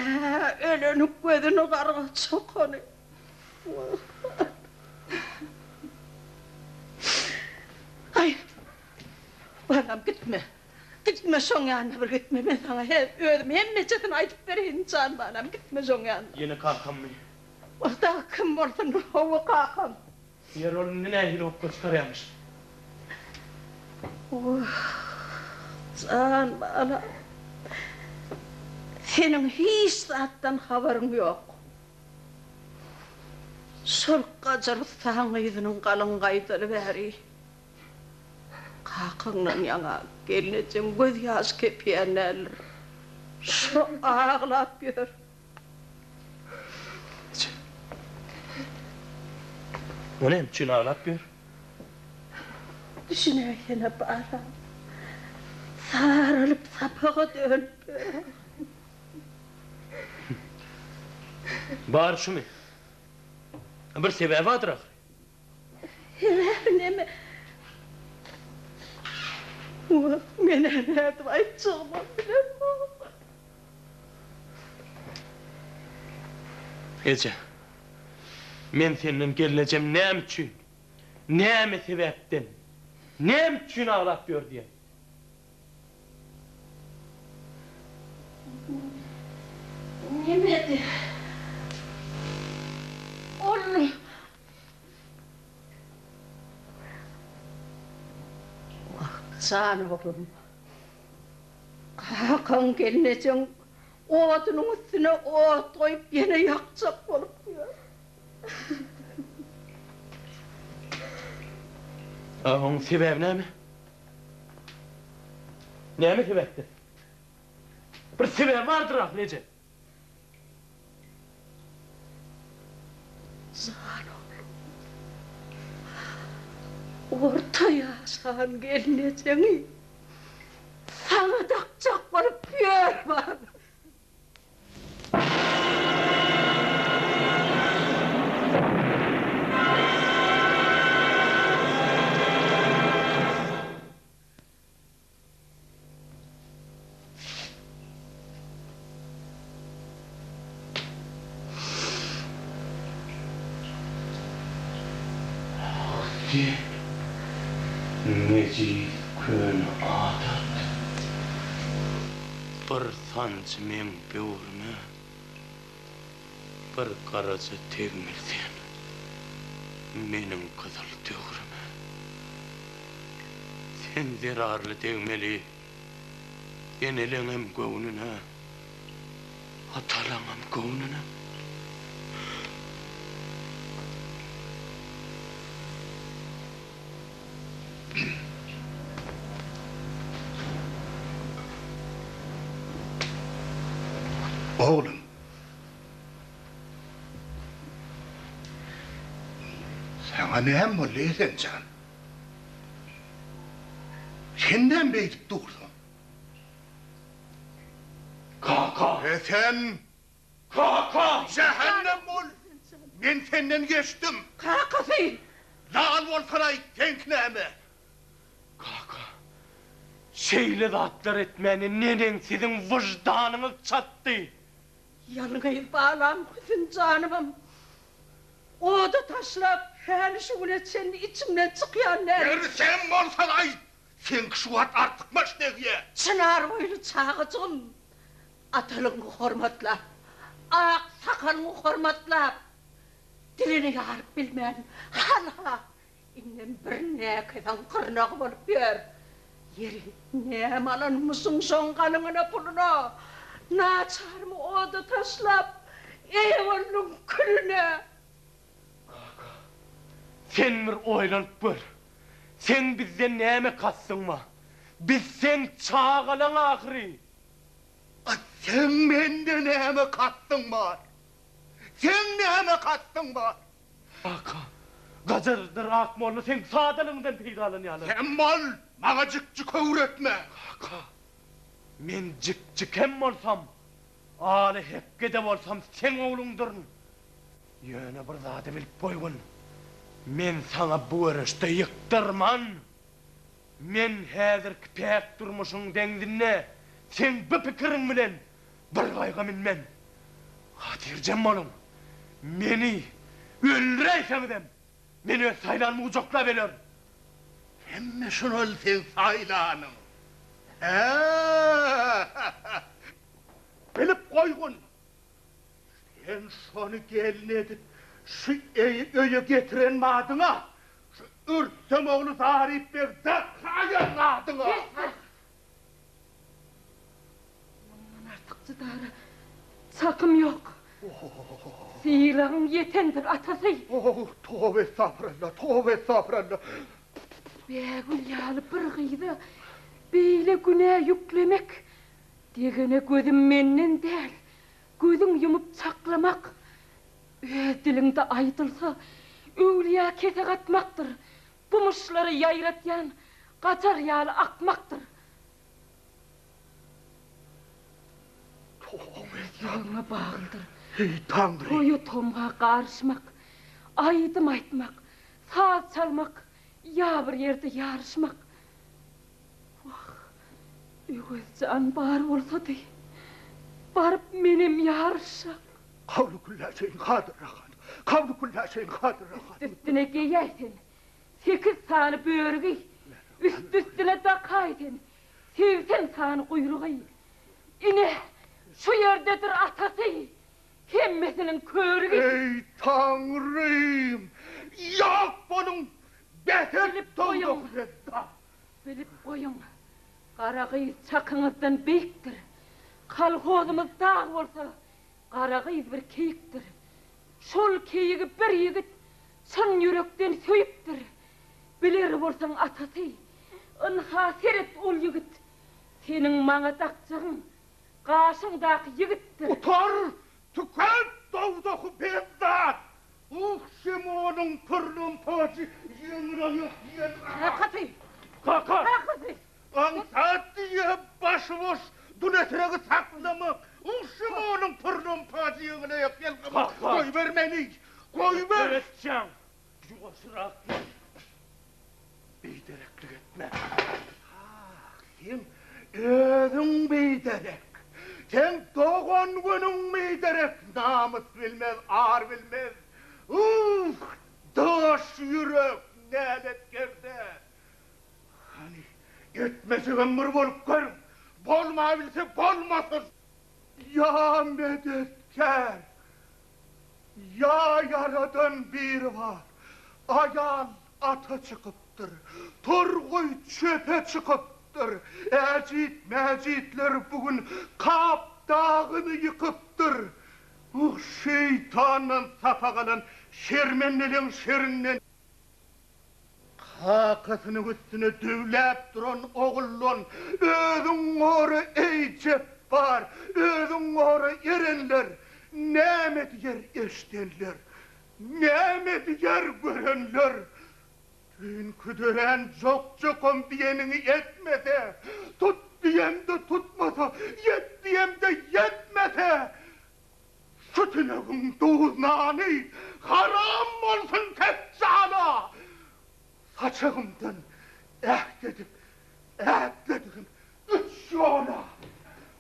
Speaker 2: öleniň gözüni garga çokany. Aý, balam gitme. Gitme şoň ýanyna bir gitme. Men saňa özüm hemmejesini aýdyp bereýin jan balam, gitme şoň ýanyna.
Speaker 1: Ýene kakammy?
Speaker 2: Ol dagy kim bolsun, hawa kakam.
Speaker 1: Ýeri ol indi nähili hokga çykarýamyş?
Speaker 2: Wah, jan balam. Seniň hiç zatdan habaryň ýok. Şol gajar ussaň gyzynyň galyň gaýdaly bäri kakaňdan ýaňa gelnejeň gözýaş kepýän däldir. Şo aglap ýör.
Speaker 1: O näme üçin aglap ýör?
Speaker 2: Düşünäýsene balam. Saralyp sapaga dönüp ýör.
Speaker 1: Bary şumy? Bir sebäbi bardyr ahyry.
Speaker 2: Sebäbi neme? Wah, men-ä nädip aýtjagymam bilemok.
Speaker 1: Eje, men senden gelnejem näme üçin, näme sebäpden, näme üçin aglap ýör diýen.
Speaker 2: Nemedi? Ol. Wah, jan oglum. Kakaň gelnejeň odunyň üstüne ot goýup ýene ýakjak bolup ýör.
Speaker 1: A oň sebäbi näme? Näme sebäpden? Bir sebäbi bardyr ahyry eje.
Speaker 2: Jan oglum. Orta ýaşan gelnejeňi saňa dakjak bolup ýör balam.
Speaker 1: Sen mejiz köne adat. Bir sanjy meň böwrüme, bir garaja tegmil sen. Meniň gyzyl döwrüme sen zerarly degmeli. Eneleňem göwnüne, atalaňam göwnüne.
Speaker 6: Oglum. Saňa näme boldy, Esen jan? Sen näme beýdip dursuň?
Speaker 1: Kaka!
Speaker 6: Esen!
Speaker 1: Kaka!
Speaker 6: Jähennem bol! Men senden geçdim!
Speaker 2: Kakasy!
Speaker 6: Lal bolsanaý, seňki näme?
Speaker 1: Kaka, şeýle zatlar etmäne neneň siziň wyždanyňyz çatdy?
Speaker 2: Ýalňyz balam Hüsünjanymam oda taşlap, häli şu güne çenli içimden çykýan däl.
Speaker 6: Ýeri sen bolsanaý, seňki şu wagt artykmaç degýä.
Speaker 2: Çynar boýly çagajygym Atalygyňy hormatlap, ak sakalyňy hormatlap, dilini ýaryp bilmän, halha, indem bir näkeseň gyrnagy bolup ýör. Ýeri, näme alanmyşyň şoň galyňyna, puluna? Naçarymy oda taşlap, eýe bolduň külüne.
Speaker 1: Kaka, sen bir oýlanyp gör. Seň bizden näme kasdyň bar? Biz seň çagalaň ahyry.
Speaker 6: A seň mende näme kastyň bar? Seň näme kastyň bar?
Speaker 1: Kaka, Gajardyr Akmolla seň sadalygyňdan peýdalanýarlar.
Speaker 6: Sen bol, maňa jik-jik öwretme.
Speaker 1: Kaka, men jik-jikem bolsam, aly hekge-de bolsam seň ogluňdyryn. Ýöne bir zady bilip goýgun, men saňa bu göreşde ýykdyrman. Men häzirki päk durmuşyň deňzinde seň bu pikiriň bilen bir gaýga münmen. Hatyrjem boluň, meni öldüräýseňizem, men öz saýlanymy gujaklap ölerin.
Speaker 6: Hemme şol seň saýlanyň. Hä-hä-hä! Bilip goýgun, Sen şony gelin edip, şu öýe getiren badyňa, şu Rüstem ogly Zaryp beg dakaýan badyňa.
Speaker 2: Besdir! Mundan artyk çydara çakym ýok. Sylagyň ýetendir, atasy.
Speaker 6: Oh, toba estagfuralla, toba estagfuralla.
Speaker 2: Bägül ýaly bir gyza beýle günä ýüklemek Degene gözüm menden däl, gözüň ýumup çaklamak, öz diliňde aýdylsa, öwlüýä kesek atmakdyr, bu myşlary ýaýratýan gajar ýaly akmakdyr. Öz ýüregiňe baglydyr.
Speaker 6: Eý, Taňry!
Speaker 2: Toýa-tomga garyşmak, aýdym aýtmak, saz çalmak ýa bir ýerde ýaryşmak. Wah, Öwez jan bar bolsady, baryp menem ýaryşjak.
Speaker 6: Kawly küllä şeýin kadyr rahan, kawly küllä şeýin kadyr rahan.
Speaker 2: Üst-üstüne geýäý sen, sekiz sany börügi, üst-üstüne dakaý sen, 80 sany guýrugy. Ine, şu ýerdedir atasy, hemmesiniň körügi.
Speaker 6: Eý, Taňrym, ýok boluň, bes et dowzahy rezzak.
Speaker 2: Bilip goýuň, Gara gyz çakyňyzdan beýikdir. Kolhozymyz dag bolsa, Gara gyz bir keýikdir. Şol keýigi bir ýigit çyn ýürekden söýüpdir. Biler bolsaň atasy, ynha seret ol ýigit, seniň maňa dakjagyň gaşyňdaky ýigitdir.
Speaker 6: Gutar, tüket dowzahy bezzat! Uh, Şemonyň pyrlampajy ýeňil aýak diýen.
Speaker 2: Kakasy!
Speaker 1: Kaka!
Speaker 2: Kakasy!
Speaker 6: Aňsat diýýä başy boş dul etregi saklamak. Uh, Şemonyň pyrlampajy ýeňil aýak ýalkamak.
Speaker 1: Kaka!
Speaker 6: Goýber meni! Goýber!
Speaker 1: Beretjan, ýuwaşrak bol. Bidereklik etme.
Speaker 6: Ah, sen özüň biderek. Seň dogan günüň biderek. Namys bilmez, ar bilmez. Uh, daş ýürek, nälet gerde. Hany, etmesegem bir bolup görüň. Bolmabilse bolmasyn. Ýa medetkär, ýa Ýaradan Biribar. Aýal ata çykypdyr, torgaý çöpe çykypdyr, Äjit-mäjitler bu gün Kap dagyny ýykypdyr. Uh, şeýtandan sapak alan şermendeleň şerinden. Kakasynyň üstüne düwläp duran oguldan, Özüň gora, eý, Jepbar, özüň gora, erenler! Näme diýer eşdenler? Näme diýer görenler? Düýnki dörän jok-jokam diýeniňi etmese, tut diýemde tutmasa, ýet diýemde ýetmese, şu tünegiň duz-nany haram bolsun ketjala! Saçagymdan äht edip, ätledigim üç ýola.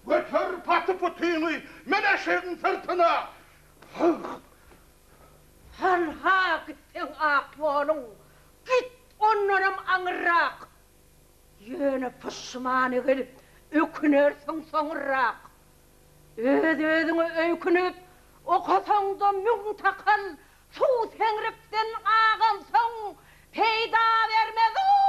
Speaker 6: Göter paty-putyňy, min eşegiň syrtyna!
Speaker 2: Hanha gitseň ak ýoluň, git ondanam aňyrrak. Ýöne puşmana gelip, ökünersiň soňurrak. Öz-özüňe öýkünip, okasaň-da müň takal, suw seňrikden agansoň, peýda bermez-ow!